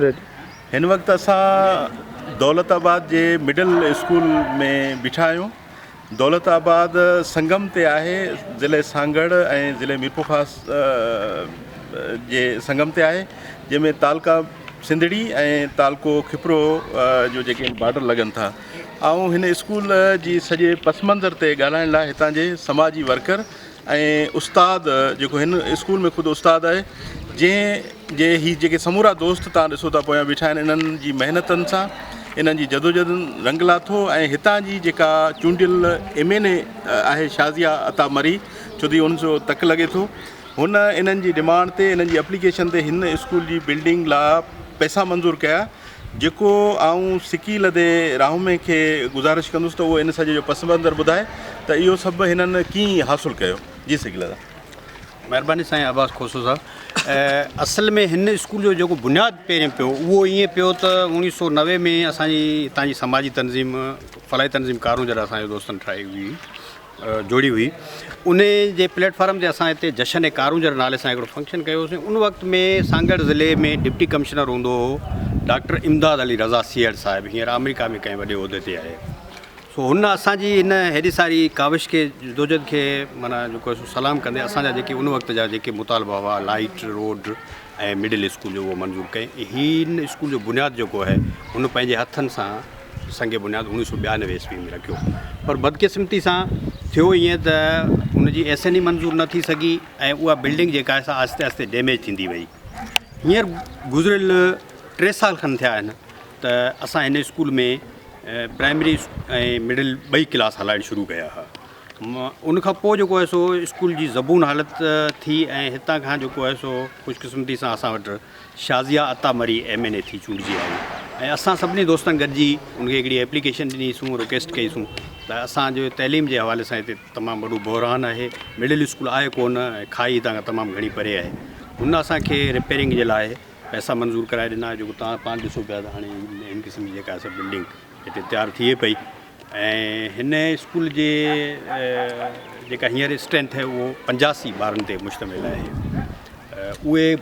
Ready. هن وقت اسان دولت آباد جي مڊل اسڪول ۾ بيٺا آهيون. دولت آباد سنگم تي آهي، ضلعي سانگهڙ ۽ ضلعي ميرپورخاص جي سنگم تي آهي، جنهن ۾ تعلقه سنڌڙي ۽ تعلقو کپرو جو جيڪي بارڊر لڳن ٿا. آئون هن اسڪول جي سڄي پس منظر تي ڳالهائڻ لاء هتان جي سماجي ورڪر ۽ استاد جيڪو هن اسڪول ۾ خود استاد آهي جنهن جي هي جيڪي سمورا دوست تان ڏسو ٿا پويان بيٺا آهن انهن جي محنتن سان انهن جي جدوجهدن رنگ لاٿو ۽ هتان جي جيڪا چونڊيل ايم اين اي آهي شازيه عطا مري ڇو ته ان جو تڪ لڳي ٿو هن انهن جي ڊمانڊ تي انهن جي اپليڪيشن تي هن اسڪول جي بلڊنگ لا پئسا منظور ڪيا جيڪو آئون سڪي لڌي راهومي کي گذارش ڪندس ته اهو ان سڄي جو پس منظر ٻڌائي ته اهو سڀ هنن ڪيئن حاصل ڪيو. جي سڪي لڌا. مهرباني سائين عباس کوسو صاحب اصل ۾ هن اسڪول جو جيڪو بنياد پهرين پيو اهو ائين پيو ته اوڻيهه سو 90 ۾ اسان جي هتان جي سماجي تنظيم فلاحي تنظيم ڪارونجهر اسان جي دوستن ٺاهي هئي جوڙي هئي ان جي پليٽ فارم تي اسان هتي جشن ڪارونجهر نالي سان هڪڙو فنڪشن ڪيوسين ان وقت ۾ سانگهڙ ضلعي ۾ ڊپٽي ڪمشنر هوندو هو ڊاڪٽر امداد علي رضا سيهڙ صاحب هينئر آمريڪا ۾ ڪنهن وڏي عهدي تي آهي سو هن اسان جي هن هيڏي ساري ڪاوش کي جدوجهد کي معنيٰ جيڪو سو سلام ڪندي اسان جا جيڪي ان وقت جا جيڪي مطالبا هئا لائٽ روڊ ۽ مڊل اسڪول جو اهو منظور ڪئي هن اسڪول جو بنياد جيڪو آهي هن پنهنجي هٿن سان سنگ بنياد 1992 عيسوي ۾ رکيو پر بدقسمتي سان ٿيو ائين ته ان جي ايس اين اي منظور نه ٿي سگهي ۽ اها بلڊنگ جيڪا آهي سا آهستي آهستي ڊيميج ٿيندي وئي. هينئر گذريل 3 سال کن ٿيا آهن ته اسان هن اسڪول ۾ پرائمري ۽ مڊل ٻئي ڪلاس هلائڻ شروع ڪيا ها. ان کان پوء جيڪو آهي سو اسڪول جي زبون حالت ٿي ۽ هتان کان جيڪو آهي سو خوشقسمتي سان اسان وٽ Shazia Ata Marri M N A ٿي چونڊجي آئي ۽ اسان سڀني دوستن گڏجي ان کي هڪڙي ايپليڪيشن ڏني سون رڪويسٽ ڪئي سون ته اسان جو تعليم جي حوالي سان هتي تمام وڏو بحران آهي مڊل اسڪول آهي ڪونه ۽ کائي هتان کان تمام گهڻي پري آهي هن اسان کي رپيئرنگ جي لاء پئسا منظور ڪرائي ڏنا جيڪو توهان پاڻ ڏسو پيا ته هاڻي هن قسم جي جيڪا سا بلڊنگ هتي تيار ٿئي پئي ۽ هن اسڪول جي جيڪا هينئر اسٽرينٿ آهي اهو 85 ٻارن تي مشتمل آهي اهي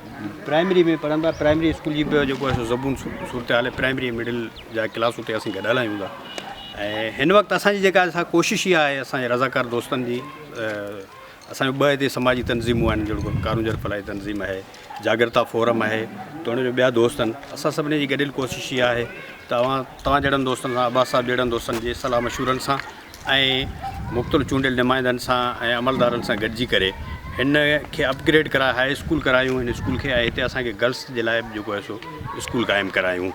پرائمري ۾ پڙهن ٿا پرائمري اسڪول جي به جيڪو آهي سو زبون صورتحال آهي پرائمري ۽ مڊل جا ڪلاس اتي اسين گڏ هلايون ٿا ۽ هن وقت اسانجي جيڪا سا ڪوشش اها آهي اسانجي رضاڪار دوستن جي اسانجو ٻه هتي سماجي تنظيمون آهن جهڙوڪ ڪارونجهر فلاحي تنظيم آهي جاڳرتا فورم آهي توڻي جو ٻيا دوست آهن اسان سڀني جي گڏيل ڪوشش اها آهي ته اوهان توهان جهڙن دوستن سان عباس صاحب جهڙن دوستن جي صلاح مشورن سان ۽ مختلف چونڊيل نمائندن سان ۽ عملدارن سان گڏجي ڪري هن کي اپگريڊ ڪرائي هاء اسڪول ڪرايون هن اسڪول کي ۽ هتي اسان کي گرلس جي لاء به جيڪو آهي سو اسڪول قائم ڪرايون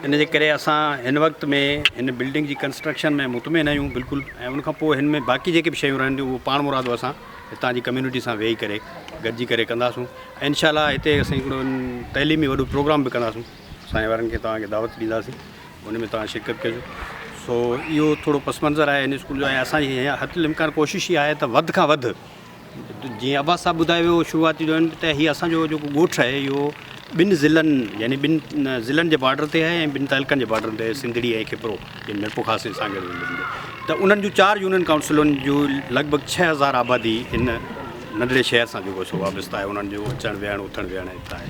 ان جي ڪري اسان هن وقت ۾ هن بلڊنگ جي ڪنسٽرڪشن ۾ مطمئن آهيون بلڪل ۽ ان کان پوء هن ۾ باقي جيڪي به شيون رهن ٿيون اهو پاڻ مرادو اسان هتان جي ڪميونٽي سان ويهي ڪري گڏجي ڪري ڪنداسون ۽ انشاء الله هتي اسان هڪڙو تعليمي وڏو پروگرام به ڪنداسون سائين وارن کي توهان کي دعوت ڏينداسين ان ۾ توهان شرڪت ڪجو سو اهو ٿورو پس منظر آهي هن اسڪول جو ۽ اسان جي حد الامڪان ڪوشش اها آهي ته وڌ کان وڌ جيئن عباس صاحب ٻڌايو ويو شروعاتي جو ته هي اسان جو جيڪو ڳوٺ آهي اهو ٻن ضلعن يعني ٻن ضلعن جي بارڊر تي آهي ۽ ٻن تعلقن جي بارڊر تي سنڌڙي ۽ کپرو يعني ميرپورخاص ۽ سانگهڙ ضلعن تي ته انهن جون چار يونين ڪائونسلن جو لڳ ڀڳ 6000 آبادي هن ننڍڙي شهر سان جيڪو سو وابسته آهي انهن جو اچڻ ويهڻ اٿڻ ويهڻ هتان آهي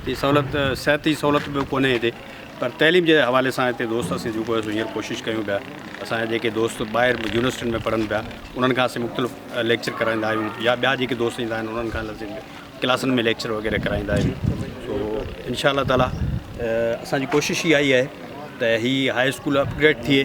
هي سهولت صحت جي سهولت به ڪونهي هتي پر تعليم جي حوالي سان هتي دوست اسين جيڪو آهي سو هينئر ڪوشش ڪيون پيا اسان جا جيڪي دوست ٻاهر يونيورسٽين ۾ پڙهن پيا انهن کان اسين مختلف ليڪچر ڪرائيندا آهيون يا ٻيا جيڪي دوست ايندا آهن انهن کان اسين ڪلاسن ۾ ليڪچر وغيره ڪرائيندا آهيون سو انشاء الله تعالي اسان جي ڪوشش اها ئي آهي ته هي هاء اسڪول اپگريڊ ٿئي.